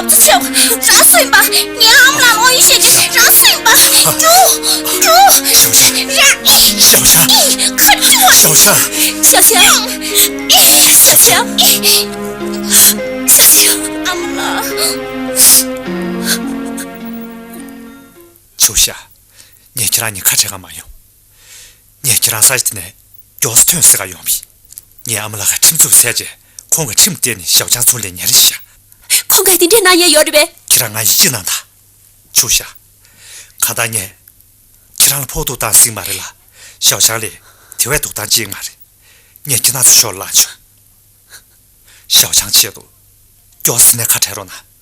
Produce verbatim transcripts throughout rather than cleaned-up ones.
ཚུ་ཆོག་རང་སུ་ཡིན་པ། ངའི་ཨ་མ་ལགས་ལོག་ཡིན་ཤེས་ཀྱི་རང་སུ་ཡིན་པ། ཀྲུའུ། ཀྲུའུ། ཞའོ་ཞང་། ར། ཞའོ་ཞང་། ཁ་ཁ། ཞའོ་ཞང་། ཞའོ་ཞང་། ཞའོ་ཞང་། ཞའོ་ཞང་། ཨ་མ་ལགས། ཆུ་ཤ། ངས་ཁྱེད་རང་གཉིས་ཁ་བྲལ་ག་མ་ཡོང་། ངས་ཁྱེད་རང་ས་ཆ་དེ་ནས་མགྱོགས་སུ་ཐོན་སྲིད་ག་ཡོང་བ་ཡིན། ངའི་ཨ་མ་ལགས་ཁྲིམས་འཛུགས་བྱས་རྗེས་ཁོང་གི་ཁྲིམས་བརྟེན་ནས་ཞའོ་ཅང་ཚུར་ལེན་ཉན་རེ་ཞུ། ཁོང་གིས་དེ་འདྲའི་གནང་ཉན་ཡོད་རེད་པས། ཁྱེད་རང་ང་ཡིད་ཆེས་གནང་དང་། ཆུ་ཤ། གང་ལྟར་ངས་ཁྱེད་རང་ལ་ཕོག་ཐུག་བཏང་སྲིད་མ་རེད་ལ། ཞའོ་ཅང་ལ་དེ་བས་སྡུག་ཐང་ཅིག་མ་རེད། ངས་ཁྱེད་རང་ཚོ་ཕྱོགས་ལ་ལངས་བྱུང་། ཞའོ་ཅང་ཆེད་དུ་མགྱོགས་སུ་ནས་ཁ་བྲལ་རོགས་གནང་།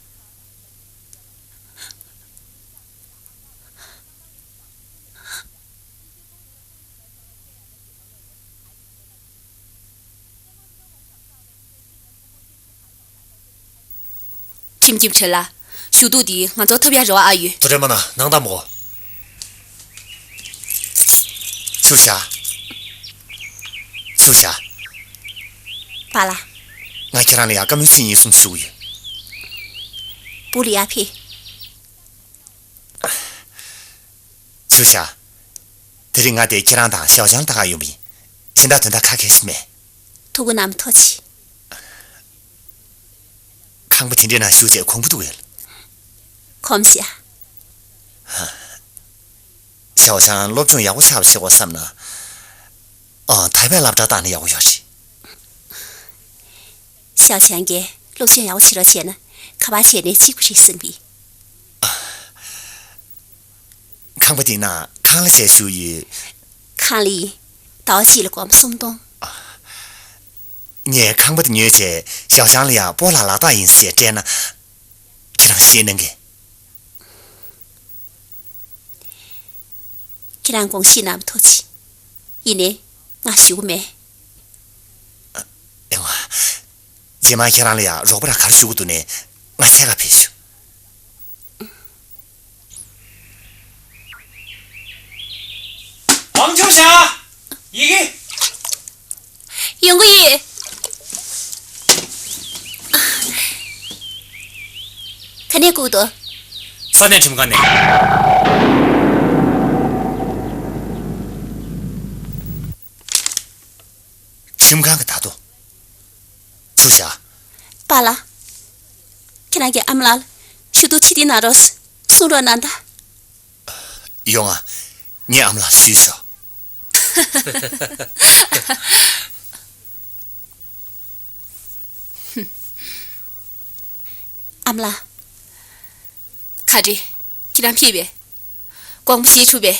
ཁྲིམས་ཀྱི་ཁྲི་ལ་ཞུ་གཏུག་འདི་ང་ཚོ་ཐོབ་ཡ་རེ་བ་ཨ་ཡོད། ཐུགས་ཁྲལ་མ་གནང་། གནང་དང་མོ། ཆུ་ཤ། ཆུ་ཤ། པཱ་ལགས། ང་ཁྱེད་རང་ལ་ཡ་བཀའ་མོལ་ཚིག་གཉིས་གསུམ་ཞུ་གི་ཡོད། བུ་ལ་ཡ་ཕེ། ཆུ་ཤ། དེ་རིང་ང་དེ་ཁྱེད་རང་དང་ཞའོ་ཅང་ལྟ་ག་ཡོང་བ་ཡིན། གཞན་དག་དོན་དག་ག་གེ་ཞིག་མེད། ཐུགས་ཁུར་གནང་ཐུགས་རྗེ་ཆེ། ཁང་པ་དེ་འདྲའི་ནང་བཞུགས་བྱས་གོམས་པ་འདུག་གས། གོམས་ཤིག་ཨ། ཞའོ་ཅང་སློབ་སྦྱོང་ཡག་པོ་ཆགས་པ་ཞིག་དགོས་བསམ་ན། ཨ། ཐའེ་པེ་སློབ་གྲྭ་བཏང་ན་ཡག་པོ་ཡོད་རེད། ཞའོ་ཅང་གིས་སློབ་སྦྱོང་ཡག་པོ་བྱེད་རོགས་བྱས་ན་ག་པར་བྱས་ནས་གཅིག་པ་རེད་བསམ་གི། ཁང་པ་དེའི་ནང་ཁང་གླ་བྱས་བཞུགས་ཡོད། ཁང་གླ་ཡིན། ཟླ་བ་གཅིག་ལ་སྒོར་མོ་སུམ་སྟོང་། ངས་ཁང་པ་དེ་ཉོས་བྱས་ཞའོ་ཅང་ལ་ཡང་སྤོ་ལགས་ལག་རྟགས་ཡིན་ཟེར་སྤྲད་ན། ཁྱེད་རང་ཤེས་གནང་གི། ཁྱེད་རང་དགོངས་བཞེས་གནང་བ་ཐུགས་རྗེ་ཆེ། ཡིན་ནའི་ང་ཞུ་གི་མེད། ཨེ་མ། རྗེས་མ་ཁྱེད་རང་ལ་ཡང་རོགས་པ་ར་ག་རེ་ཞུ་གི་འདུག་ནས་ང་ཐད་ཀར་ཕེབས་ཞུ། ཝང་ཆུང་ཞ། ཡི་གེ། ཡོང་གི་ཡོད། ག་ནས་སྒུག་འདུག་ས་གནས་ཁྲིམས་ཁང་ནས། ཁྲིམས་ཁང་གི་ད་དུང་། ཆུ་ཤ། པཱ་ལགས། ཁྱེད་རང་གི་ཨ་མ་ལགས་ལ་ཞུ་གཏུག་ཕྱིར་འཐེན་གནང་རོགས། གསུང་རོགས་གནང་དང་། ཡོང་ང་། ངའི་ཨ་མ་ལགས་ཞུས་སོ། ཨ་མ་ལགས། ག་རེ། ཁྱེད་རང་ཕེབས་པས། དགོངས་པ་བཞེས་ཐུབ་པས།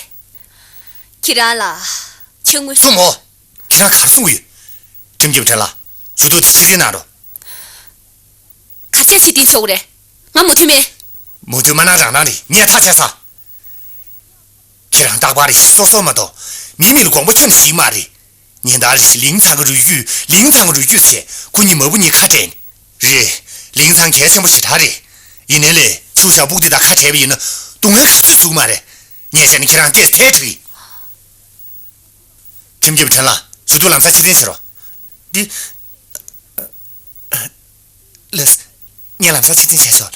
ཁྱེད་རང་ལ་ཕྱག་དངུལ། གསུངས་མོ། ཁྱེད་རང་ག་རེ་གསུང་གི་ཡོད། ཁྲིམས་ཀྱི་ཁྲིམས་ལ་ཞུ་གཏུག་དེ་ཕྱིར་འཐེན་གནང་རོགས། ག་ཚད་ཕྱིར་འཐེན་བྱེད་དགོས་རེད། ང་མོས་མཐུན་མེད། མོས་མཐུན་མ་གནང་རང་གནང་རེད། ངས་ཐག་བཅད་ཚར། ཁྱེད་རང་རྟག་པར་རེ་ཞིག་སོ་སོ་མ་གཏོགས་མིའི་མིང་ལ་དགོངས་པ་ཁྱོན་ནས་བཞེས་ཀྱི་མ་རེད། ཉིན་ལྟར་རེ་ཞིག་ལིང་ཚང་གི་རུས་རྒྱུད། ལིང་ཚང་གི་རུས་རྒྱུད་ཟེར་ཁོ་གཉིས་མ་བུ་གཉིས་ཁ་བྲལ་ནས། རེད། ལིང་ཚང་གལ་ཆེན་པོ་ཞེ་དྲག་རེད། ཡིན་ནའི་ལས་ཆུ་ཤ་སྤུ་གུ་དེ་དང་ཁ་བྲལ་བ་ཡིན་ན་སྡུག་བསྔལ་ག་ཚོད་ཟ་གི་མ་རེད། ངས་བཤད་ན་ཁྱེད་རང་ལྟས་ཐལ་དྲགས་ཡིན། ཁྲིམས་ཀྱི་ཁྲིམས་ལ་ཞུ་གཏུག་ལམ་སང་ཕྱིར་འཐེན་བྱེད་རོགས། འདི། ལགས། ངས་ལམ་སང་ཕྱིར་འཐེན་བྱས་ཆོག་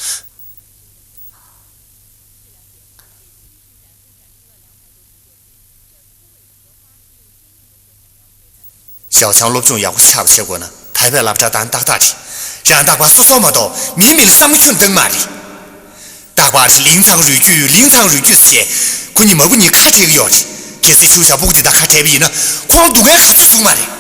ཞའོ་ཆང་སློབ་སྦྱོང་ཡག་པོ་ཆགས་པ་བྱེད་དགོས་ན་ཐའེ་པེ་སློབ་གྲྭ་བཏང་ཏག་ཏག་རེད། རང་རྟག་པར་སོ་སོ་མ་གཏོགས་མིའི་མིང་ལ་བསམ་བློ་ཁྱོན་གཏོང་མ་རེད། རྟག་པར་ལིང་ཚང་རུས་རྒྱུད། ལིང་ཚང་རུས་རྒྱུད་ཟེར་ཁོ་གཉིས་མ་བུ་གཉིས་ཁ་བྲལ་གྱི་ཡོད་རེད། གལ་སྲིད་ཆུ་ཤ་སྤུ་གུ་དེ་དང་ཁ་བྲལ་བ་ཡིན་ན་ཁོང་སྡུག་བསྔལ་ག་ཚོད་ཟ་གི་མ་རེད།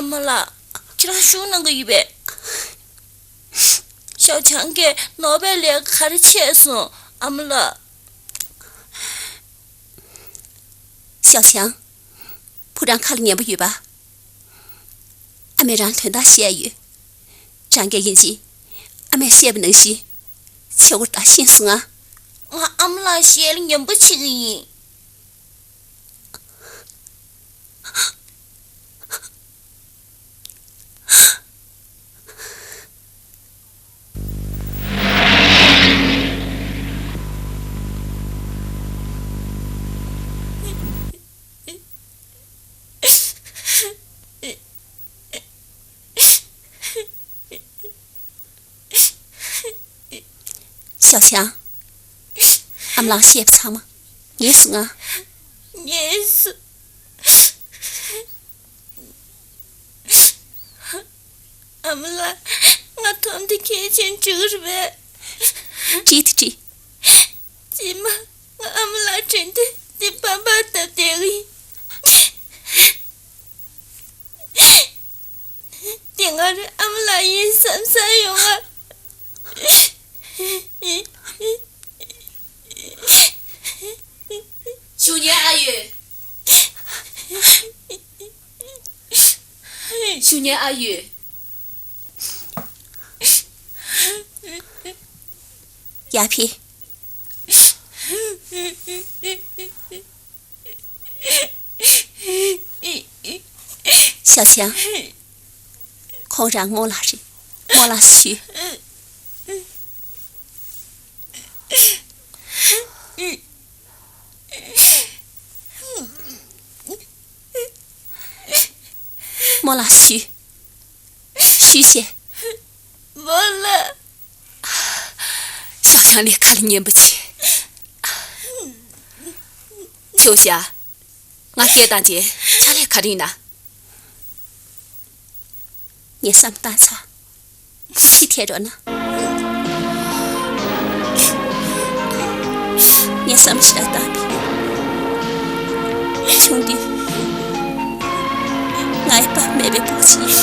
ཨ་མ་ལགས། ཁྱེད་རང་ཤུགས་གནང་གི་ཡོད་པས། ཞའོ་ཆང་གིས་ནོར་བའི་ལས་ཀ་ག་རེ་བྱས་སོང་། ཨ་མ་ལགས། ཞའོ་ཆང་། བུ་རང་ཁ་ལ་ཉན་པོ་ཡོད་པ། ཨ་མས་རང་དོན་དག་བཤད་ཡོད། རང་གིས་ཡིན་གཅིག་ཨ་མས་བཤད་པ་ནང་བཞིན་བྱེད་དགོས་ད་ཤེས་སོང་ང་། ང་ཨ་མ་ལགས་ཞལ་ཉན་པོ་བྱེད་ཀྱི་ཡིན། ཞའོ་ཆང་། ཨ་མ་ལགས་བཤད་པ་ཚང་མ་ཉན་སོང་ང་། ཉན་སོང་། ཨ་མ་ལགས། ང་ཐོབ་འདི་གལ་ཆེན་འགྲིག་རེད་པས། འགྲིག་འདི་འགྲིག་རྗེས་མ་ང་ཨ་མ་ལགས་དྲན་དུས་འདི་པར་པར་བཏབ་བསྡད་ཀྱི་ཡིན། དེ་སྔ་རེ་ཨ་མ་ལགས་ཡིན་བསམ་བསམ་ཡོང་ང་། གཞུག་ནས་ཨ་ཡོད། གཞུག་ནས་ཨ་ཡོད། ཡ་ཕི། ཞའོ་ཆང་། ཁོང་རང་རྨོ་ལགས་རེད། རྨོ་ལགས་སུ་ཞུས། རྨོ་ལགས་སུ་ཞུས། ཞུས་ཤིག་རྨོ་ལགས། ཞའོ་ཆང་ལགས་ཁ་ལ་ཉན་པོ་བྱེད། ཚུར་བཞག་ང་སྐད་བཏང་རྗེས་ཕྱག་ལས་ག་རེ་ཡིན་ན། ངས་བསམ་བཏང་ཚར། ཕྱི་ཐད་རོགས་གནང་། ངས་བསམ་ཞིག་ལ་བཏང་སྟེ། ཆུང་དུས་ང་ཡི་དཔའ་མེད་པའི་བུ་གཅིག་ཡིན།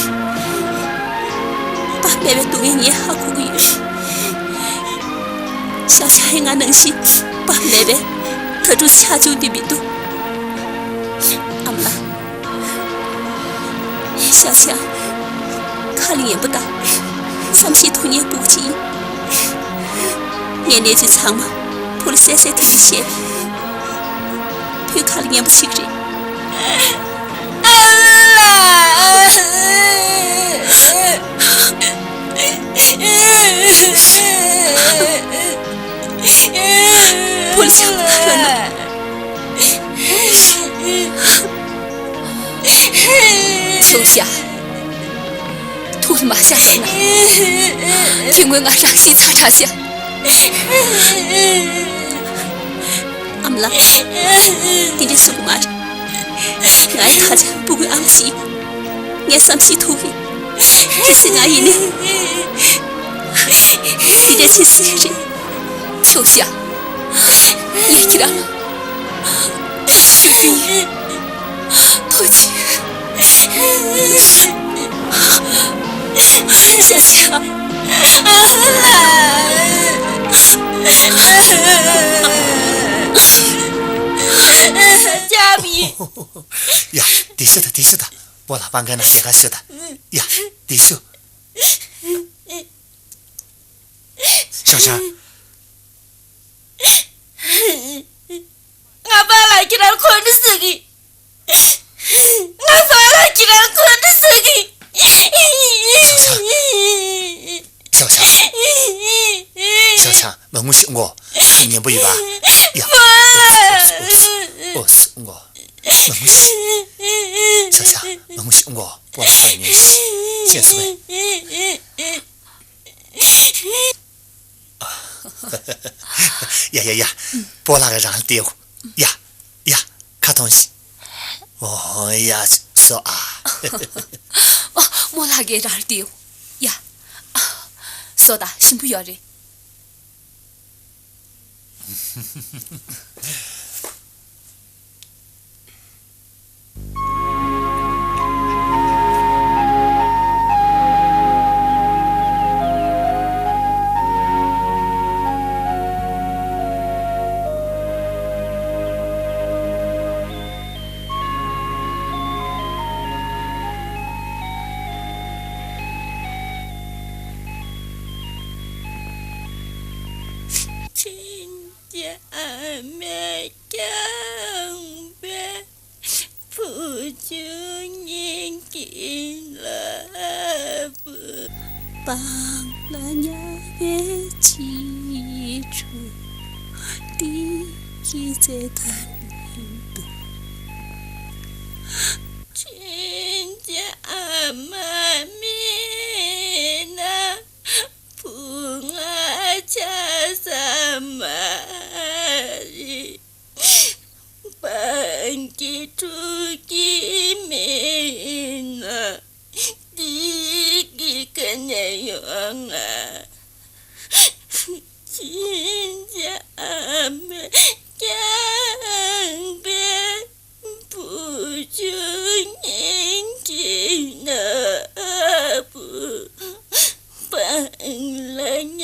དཔའ་མེད་པའི་སྡུག་བསྔལ་ངས་ཧ་གོ་གི་ཡོད། ཞའོ་ཆང་ཡིས་ང་ནང་བཞིན་དཔའ་མེད་པའི་དྭ་ཕྲུག་ཆགས་བཅུག་འདོད་མི་འདུག་ཨ་མ་ལགས། ཞའོ་ཆང་། ཁ་ལ་ཉན་པོ་དང་། བསམ་ཤེས་ཐུབ་མཁན་སྤུ་གུ་ཅིག་ཡིན། ངས་གནས་ཚུལ་ཚང་མ་བུ་ལ་གསལ་གསལ་ཐིག་ཐིག་བཤད། བུས་ཁ་ལ་ཉན་པོ་བྱེད་ཀྱི་རེད། ཨ་ལ། བུ་ལ་ཆགས་པ་ག་རེ་ཡོད་ན། ཚུར་བཞག་ཐུགས་མ་བཞག་བྱས་ན། དེ་སྔོན་ང་རང་ཤི་ཚར་དྲག་བཞག་ཨ་མ་ལགས། དེ་འདྲ་ཟེར་གྱི་མ་རེད། ང་ཡི་ད་ཆ་སྤུ་གུའི་ཨ་མ་ཞིག་ངས་བསམ་ཤེས་ཐུབ་ཀྱི། གལ་སྲིད་ང་ཡིན་ན། འདི་འདྲ་བྱེད་སྲིད་རེད། ཚུར་བཞག་ངས་ཁྱེད་རང་ལ་ཐུགས་རྗེ་ཆེ། ཞའོ་ཆང་། ཡ། དེ་ཤོད་དང་། དེ་ཤོད་དང་། སྤོ་ལགས་སྤང་ཁ་ན་ཞལ་ཁ་ཤོད་དང་། ཡ། དེ་ཤོད། ཞའོ་ཆང་། ང་པཱ་ལགས་ཁྱེད་རང་ཁོ་འདྲ་ཟེར་གི། ང་པཱ་ལགས་ཁྱེད་རང་ཁོ་འདྲ་ཟེར་གི། ཞའོ་ཆང་། ཞའོ་ཆང་། ཞའོ་ཆང་། མ་ངུ་ཤིག་ངོ་། ཁ་ཉན་པོ་ཡོད་པ། ཡ། ཨོ་སི་ཨོ་སི་ཨོ་སི་ངོ་། མ་ངུ་ཤིག་ཞའོ་ཆང་། མ་ངུ་ཤིག་ངོ་། སྤོ་ལགས་ཁ་ཉན་ཤིག་ཤེས་སོང་ངས། ཡ་ཡ་ཡ། སྤོ་ལགས་ཀྱིས་རང་ལ་བལྟས་ཡོད། ཡ། ཡ། ཁ་གཏོང་ཤིག་ཨོ་ཡ། ཟོ་ཨ། ཨ། རྨོ་ལགས་ཀྱིས་རང་ལ་བལྟས་ཡོད། ཡ། ཟོ་ད་ཞིམ་པོ་ཡོད་རེད། མེད་ཀྱང་བས། བུ་ཆུང་སྙིང་གི་ལ་བུ། སྤང་ལ་ཉ་བའི་ཅི་ཁྲུ། དེ་གི་ཚེ་ཐ་མི་འདུག་ཁྱིམ་གྱི་ཨ་མ་མེད་ན། བུ་ང་ཆགས་ས་མ་རེད། སྤང་གི་ཕྲུ་གུ་མེད་ན། དེ་གི་ག་ནས་ཡོང་ང་། ཁྱིམ་གྱི་ཨ་མ་རྐྱང་པས། བུ་ཆུང་སྙིང་གི་ན་བུ། སྤང་ལ་ཉ་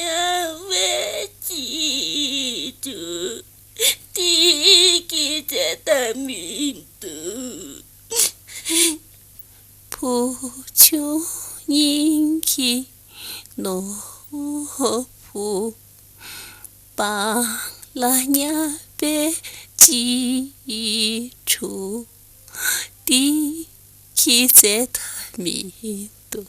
བའི་ཅི་ཁྲུ། དེ་གི་ཚེ་ཐ་མི་འདུག་བུ་ཆུང་སྙིང་གི་ནོར་བུ། སྤང་ལ་ཉ་བའི་ཅི་ཁྲུ། དེ་གི་ཚེ་ཐ་མི་འདུག་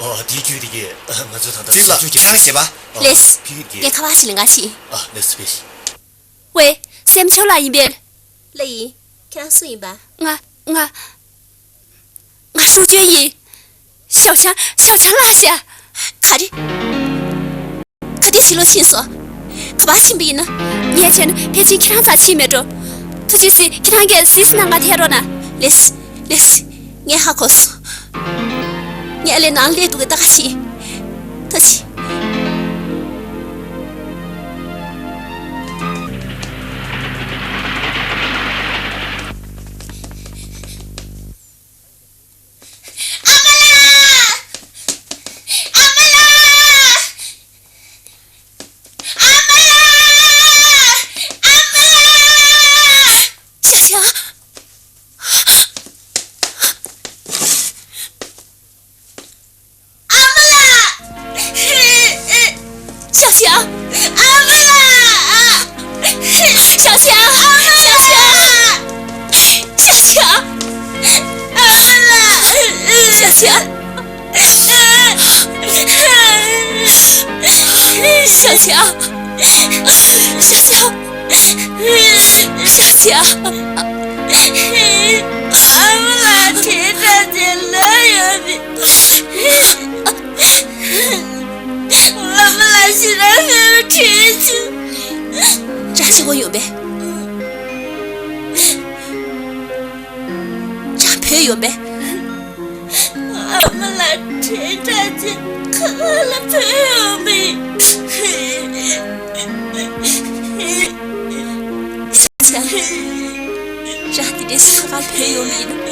ཨོ། དེའི་རྒྱུད་དེ་གས་ང་ཚོས་ད་ལྟ། ཙི་ལ་ཁྱེད་རང་བྱེད་པ། ལེས། ཕི་གི་ངས་ཁ་པར་ཞིག་ལེན་ག་ཞིག་ཨ། ལེས་པེ། ཝེ། སེམས་ཆོས་ལགས་ཡིན་པས། ལགས་ཡིན། ཁྱེད་རང་སུ་ཡིན་པ། ང་། ང་། ང་ཧྲུའུ་ཅུན་ཡིན། ཞའོ་ཆང་། ཞའོ་ཆང་ལགས་ཤག་ག་རེ། ག་དུས་ཕྱི་ལོགས་ཕྱིན་སོང་། ག་པར་ཕྱིན་པ་ཡིན་ན། ངས་བྱས་ན་ཕལ་ཆེར་ཁྱེད་རང་རྩར་ཕྱིན་མེད་འགྲོ། ཐུགས་རྗེ་ཆེ། ཁྱེད་རང་གིས་ལིས་ནང་ག་ཐད་རོགས་གནང་། ལིས། ལིས། ངས་ཧ་གོ་སོང་། ངས་ཨ་ལས་ནང་སླེབས་འདུག་གི། ད་ག་ཞིག་ཐུགས་རྗེ་ཆེ། ཨ་མ་ལགས། ཨ་མ་ལགས། ཨ་མ་ལགས། ཨ་མ་ལགས། ཆ་ཆ། ཆ། ཤ་ཤ། ཤ་ཤ། ཤ་ཤ། ཨ་མ་ལགས་དྲན་དྲགས་ཅན་ལོས་ཡོད་མེད། ཨ་མ་ལགས་ཞེ་དྲག་མེད་པ་དྲན་བྱུང་། བཀྲ་ཤིས་པོ་ཡོང་པས། བཀྲ་བོས་ཡོང་པས། ཨ་མ་ལགས་དྲན་དྲགས་ཅན་ཁ་ཁ་ལ་བོས་ཡོང་པས། ཤ་ཤ། བཀྲ་དེ་འདྲས་ཁ་ཁ་བོས་ཡོང་པས་ཡིན་ན།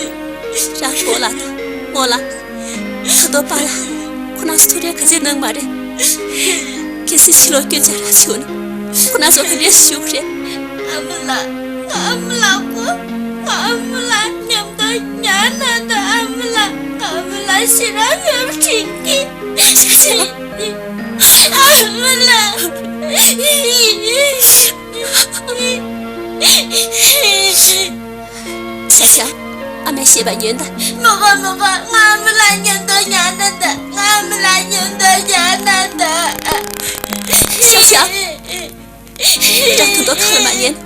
བཀྲ་གྲོགས་ལགས་དང་རྨོ་ལགས། ཁ་དོག་པཱ་ལགས། ཁོ་རང་ཚོ་ཐུགས་ཁྲལ་ག་ཚད་གནང་མ་རེད། གལ་སྲིད་ཕྱི་ལོགས་སྐྱོད་བྱ་རག་བྱུང་ན། ཁོ་རང་ཚོ་ག་འདྲས་བཞུགས་རེད། ཨ་མ་ལགས། ཨ་མ་ལགས་ཁོ། ཨ་མ་ལགས་མཉམ་དུ་ཉལ་ན་འདོད། ཨ་མ་ལགས། ཨ་མ་ལགས་ཞེ་དྲག་ཡོད་དྲན་གྱི། ཨ་མ་ལགས། ཤ་ཤ། ཨ་མས་བཤད་པ་ཉོན་དང་། མོ་པ་མོ་པ། ང་ཨ་མ་ལགས་མཉམ་དུ་ཉལ་ན་འདོད། ང་ཨ་མ་ལགས་མཉམ་དུ་ཉལ་ན་འདོད། ཤ་ཤ། བཀྲ་དོན་དུ་ཐག་ལ་མ་ཉན།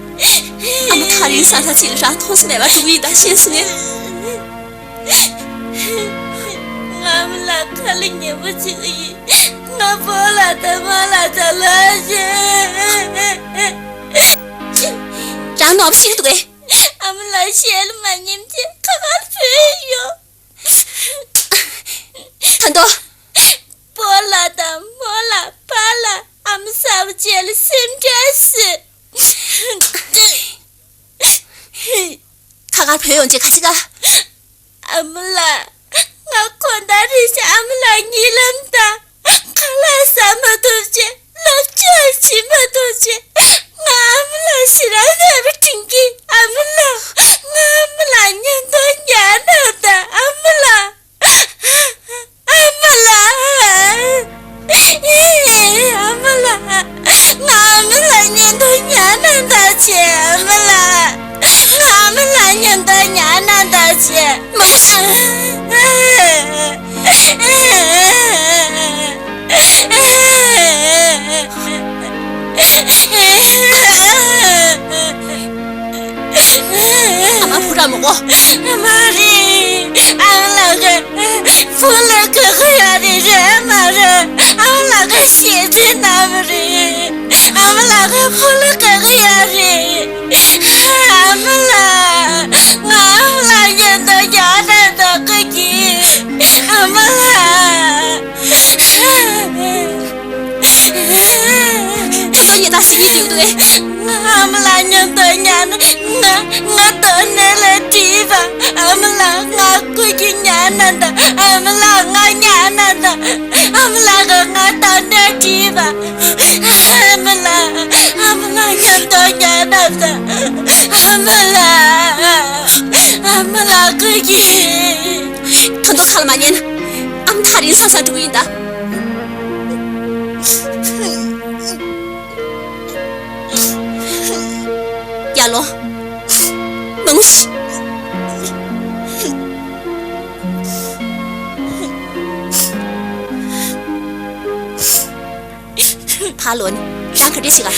ཨ་མ་ཐག་རིང་ས་ས་ཅིག་རང་མཐོང་ས་མེད་པ་འགྲོ་གི་ཡིན་ད་ཤེས་སོང་ངས། ང་ཨ་མ་ལགས་ཁ་ལ་ཉན་པོ་བྱེད་ཀྱི་ཡིན། ང་སྤོ་ལགས་དང་རྨོ་ལགས་དང་ལོག་ཤེས། རང་ནོར་བུ་ཤི་གི་འདུག་གས། ཨ་མ་ལགས་ཞལ་ལ་མ་ཉན་བྱས་ཁ་ཁར་བུད་ཡོང་། ད་དོ། སྤོ་ལགས་དང་རྨོ་ལགས། པཱ་ལགས། ཨ་མ་གསར་པ་བཅས་ལ་སེམས་ཁྲལ་བྱེད། ཁ་ཁར་བུད་ཡོང་རྗེས་ག་ཅི་ག་ཨ་མ་ལགས། ང་དགོང་དག་རེ་བཞིན་ཨ་མ་ལགས་གཉིད་ལམ་དང་། ཁ་ལག་ཟ་མ་ཐུབ་བྱས། ལག་ཆ་བྱེད་མ་ཐུབ་བྱས། ང་ཨ་མ་ལགས་ཞེ་དྲག་མེད་པ་དྲན་གྱི། ཨ་མ་ལགས། ང་ཨ་མ་ལགས་མཉམ་དུ་ཉལ་ན་འདོད། ཨ་མ་ལགས། ཨ་མ་ལགས། ཨ་མ་ལགས། ཨ་མ་ལགས། ང་ཨ་མ་ལགས་མཉམ་དུ་ཉལ་ན་འདོད་བྱས། ཨ་མ་ལགས། ང་ཨ་མ་ལགས་མཉམ་དུ་ཉལ་ན་འདོད་བྱས། མ་ཤི། ཨ་མ་ཕོ་བྲང་མི་དགོས། ཨ་མ་རེད། ཨ་མ་ལགས་ཀྱི་ཕོ་ལ་དགའ་གི་ཡོད་རེད། རེད་མ་རེད། ཨ་མ་ལགས་ཀྱི་ཤེས་ཚད་ནམ་རེད། ཨ་མ་ལགས་ཀྱི་ཕོ་ལ་དགའ་གི་ཡོད་རེད། ཨ་མ་ལགས། ང་ཨ་མ་ལགས་མཉམ་དུ་ཡོད་ན་འདོད་གི། ཨ་མ་ལགས། ཁྱེད་ཚོ་ཉིན་ལྟར་ཤི་ཉེན་ཡོད་འདུག་གས། ང་ཨ་མ་ལགས་མཉམ་དུ་ཉལ་ན། ང་ང་དོ་ནས་ལས་བྲིས་པ། ཨ་མ་ལགས་ང་སྐུ་གྱི་ཉལ་ན་འདོད། ཨ་མ་ལགས་ང་ཉལ་ན་འདོད། ཨ་མ་ལགས་ང་དོ་ནས་བྲིས་པ། ཨ་མ་ལགས། ཨ་མ་ལགས་མཉམ་དུ་ཉལ་ན་འདོད། ཨ་མ་ལགས། ཨ་མ་ལགས་སྐུ་གྱི། ད་དུང་ཁ་ལ་མ་ཉན། ཨ་མ་ཐག་རིང་ས་ས་འགྲོ་གི་ཡིན་ད། ཡར་ལོངས། མ་ངུ་ཤིག། ཕར་ལོག་ནས་རང་ག་འདྲས་ཤིག་ག་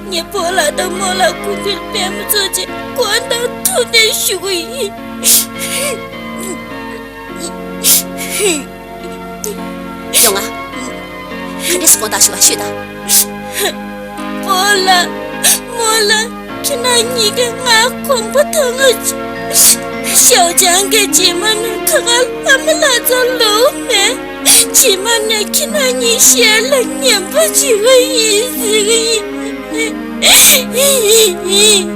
ངས་སྤོ་ལགས་དང་རྨོ་ལགས་སྐུ་མདུན་དཔལ་མོ་ཚོགས་ཆེན་དགོངས་དག་ཐུགས་གནས་ཞུ་གི་ཡིན། ལོ་ང་། ག་འདྲས་སེ་དགོངས་དག་ཞུ་བ་ཤོད་དང་། སྤོ་ལགས། རྨོ་ལགས། ཁྱེད་རང་གཉིས་ཀས་ང་དགོངས་པ་དག་ངོ་། ཞའོ་ཅང་གིས་རྗེས་མ་ནས་ཁ་ཁར་ཨ་མ་ལགས་ཚོ་ལོག་མེད། རྗེས་མ་ནས་ཁྱེད་རང་གཉིས་ཞལ་ལ་ཉན་པོ་བྱེད་ཀྱི་ཡིན་ཟེར་གྱི་ཡིན།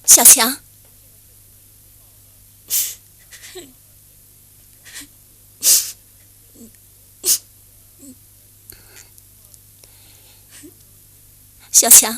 ཞའོ་ཅང་། ཞའོ་ཅང་།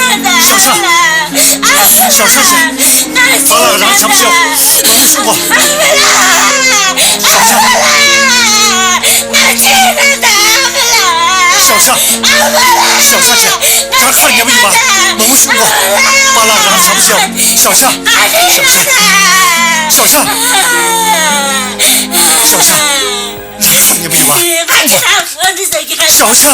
ཞའོ་ཞ། ཞའོ་ཞ་ཞེས། པཱ་ལགས་རང་འཚམས་ཤོག། མ་འུ་སྲུང་གོ། ཞའོ་ཞ། ཞའོ་ཞ། ཞའོ་ཞ་ཞེས། དགྲ་ཁ་ཉེ་པོ་ཡིན་པ། མ་འུ་སྲུང་གོ། པཱ་ལགས་རང་འཚམས་ཤོག། ཞའོ་ཞ། ཞའོ་ཞ། ཞའོ་ཞ། ཞའོ་ཞ། དགྲ་ཁ་ཉེ་པོ་ཡིན་པ། ཞའོ་ཞ།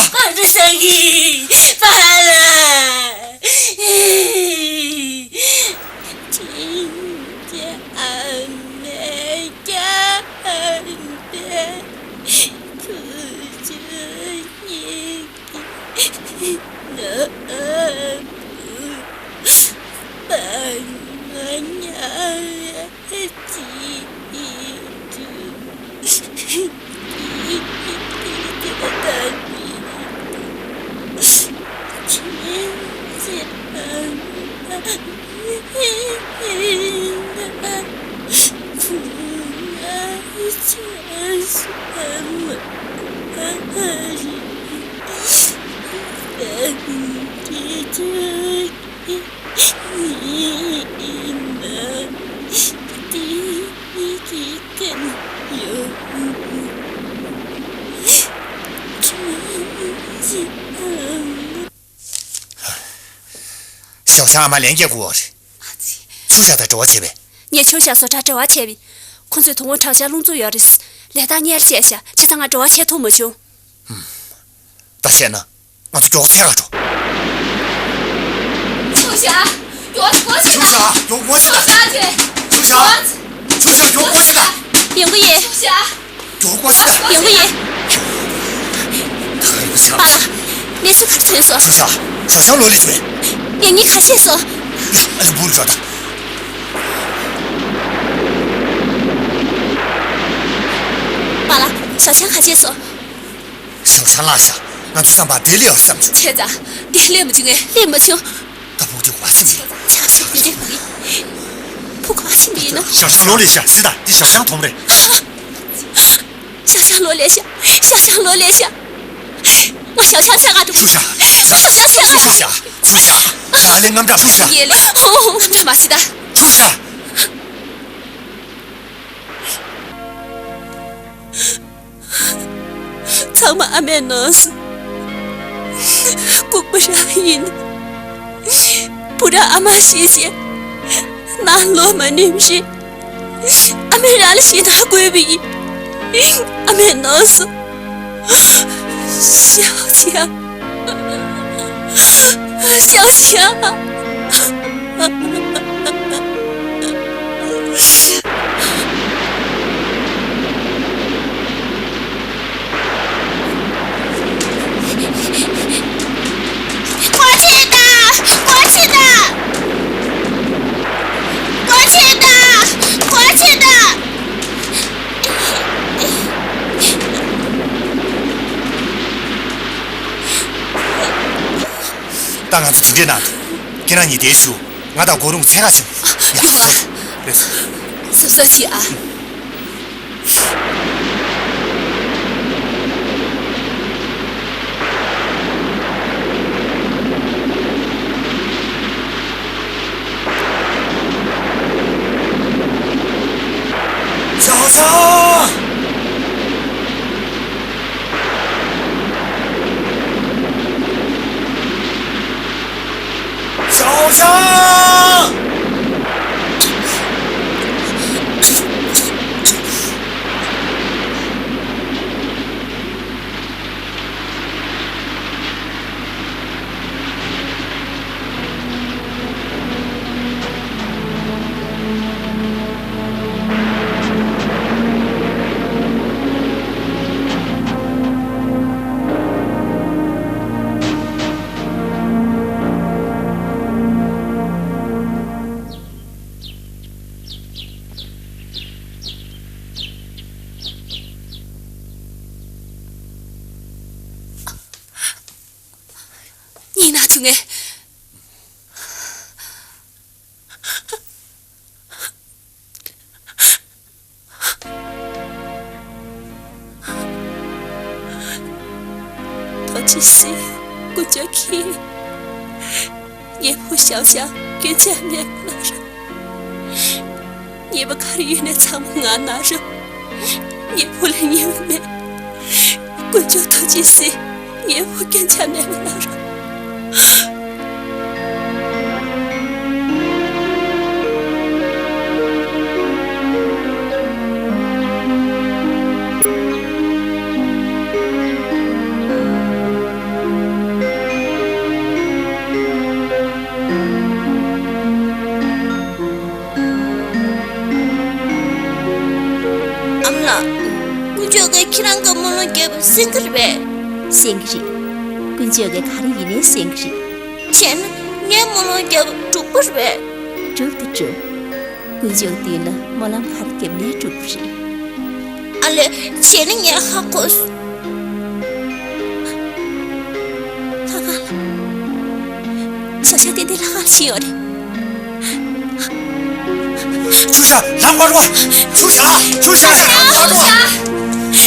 ཞའོ་ཞང་ཨ་མ་ལན་རྒྱག་དགོས་པ་རེད། ཨ་ཙི། ཆུ་ཞག་དང་འབྲེལ་བ་བྱས་པས། ངས་ཆུ་ཞག་བཟོ་གྲྭར་འབྲེལ་བ་བྱས་པས། ཁོ་ཚོས་དོ་དགོང་གྲྭ་ཤག་རླུང་འཚུབ་ཡོད་རེད། ལས་རྟགས་སྔོན་ལ་བཤད་བཞག་བྱས་ཙང་ང་འབྲེལ་བ་བྱེད་ཐུབ་མ་བྱུང་། ད་བཤད་ན། ང་ཚོ་མགྱོགས་པོ་ཕྱིར་ལོག་འགྲོ། ཆུ་ཞག་མགྱོགས་པོ་ཕྱིར་ལོག་ཆུ་ཞག་མགྱོགས་པོ་ཕྱིར་ལོག་ཆུ་ཞག་མགྱོགས་པོ་ཕྱིར་ལོག་ཆུ་ཞག་ཆུ་ཞག་མགྱོགས་པོ་ཕྱིར་ལོག་ཡོང་གི་ཡིན། ཆུ་ཞག་མགྱོགས་པོ་ཕྱིར་ལོག་ཡོང་གི་ཡིན། ད་ཡོང་ཞག་པཱ་ལགས། གནས་ཚུལ་ག་རེ་ཐོན་སོང་། ཆུ་ཞག་ཞའོ་ཞང་ལོག་སླེབས་བྱུང་བས། ངས་གཉིས་ཁ་ཤས་སོང་། ཨ་ལི་འབུར་འགྲོ་ད། པཱ་ལགས། ཞའོ་ཞང་ག་བྱས་སོང་། ཞའོ་ཞང་ལགས་ཤག་ང་ཚོ་བསམ་པར་འདིར་སླེབས་ཡོད་བསམ་བྱུང་། བྱས་ཙང་འདིར་སླེབས་མ་བྱུང་ངས། སླེབས་མ་བྱུང་། ད་ཕྲུ་གུ་དེ་ག་པར་ཕྱིན་པ་ཡིན། ཆགས་སོང་། འདི་འདྲའི་ཕྲུ་གུ་ཡིན། ཕྲུ་གུ་ག་པར་ཕྱིན་པ་ཡིན་ནམ། ཞའོ་ཞང་ལོག་སླེབས་ཤག་ཕྱིན་ད། འདི་ཞའོ་ཞང་དོམ་རེད། ཞའོ་ཞང་ལོག་སླེབས་ཤག་ཞའོ་ཞང་ལོག་སླེབས་ཤག་ང་ཞའོ་ཞང་བཙལ་ག་འགྲོ། ཆུ་ཞག་ཞའོ་ཞང་བཙལ་ག་འགྲོ། ཆུ་ཞག་ཆུ་ཞག་ད་ལས་རྔམ་དྲག་ཆུ་ཞག་ངས་ལས། ཨོ་ཨོ། རྔམ་དྲག་མ་བྱེད་ད། ཆུ་ཞག་ཚང་མ་ཨ་མས་གནང་སོང་། ལྐུགས་པ་རང་ཡིན། བུ་ར་ཨ་མ་ཤི་རྗེས་ནང་ལོ་མ་ནིམ་རེད། ཨ་མས་རང་ལ་ཞེད་སྣང་བསྐུལ་བ་ཡིན། ཨ་མས་གནང་སོང་། ཞའོ་ཞང་། ཞའོ་ཞང་། སྒོ་ཕྱེ་ད། སྒོ་ཕྱེ་ད། སྒོ་ཕྱེ་ད། སྒོ་ཕྱེ་ད། ད་ང་ཚོ་དེ་འདྲའི་ནང་དུ། ཁྱེད་རང་གཉིས་དེར་བཞུགས། ང་དང་སྒོ་རུ་འཚོལ་ག་ཕྱིན། ཡ། ཡོང་ཨ། རེད། ས་ས་ཞིག་ཨ། ཞའོ་ཞང་། ཞའོ་ཞང་། གཉིད་ན་བྱུང་ངས། ཐུགས་རྗེ་གཟིགས། དཀོན་མཆོག་མཁྱེན། ངའི་བུ་ཞའོ་ཞང་སྐྱོན་ཆ་མེད་པ་གནང་རོགས། ཉེས་པ་ག་རེ་ཡོད་ནའི་ཚང་མ་ང་གནང་རོགས། ངའི་བུ་ལ་ཉེས་པ་མེད། དཀོན་མཆོག་ཐུགས་རྗེ་གཟིགས། ངའི་བུ་སྐྱོན་ཆ་མེད་པ་གནང་རོགས། ཨ་མ་ལགས། དཀོན་མཆོག་གིས་ཁྱེད་རང་གི་སྨོན་ལམ་བརྒྱབ་པ་གསན་གྱི་རེད་པས། གསན་གྱི་རེད། དཀོན་མཆོག་གིས་ག་རེ་ཡིན་ནའི་གསན་གྱི་རེད། བྱས་ན་ངས་སྨོན་ལམ་བརྒྱབ་པ་འགྲུབ་པ་རེད་པས། འགྲུབ་དང་འགྲུབ། དཀོན་མཆོག་མདུན་ལ་སྨོན་ལམ་ག་རེ་བརྒྱབ་ནའི་འགྲུབ་པ་རེད། ཨ་ལས། བྱས་ན་ངས་ཧ་གོ་སོང་། ལྷག་དཀར་ལགས། ཞའོ་ཞང་ཏན་ཏན་ལྷག་དཀར་ལ་ཤི་ཡོད་རེད། ཆུ་ཞག་ལྷག་པར་བ། ཆུ་ཞག་ཆུ་ཞག་ལྷག་པར་བ།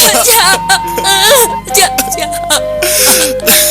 ཅག་ཅག་ཅག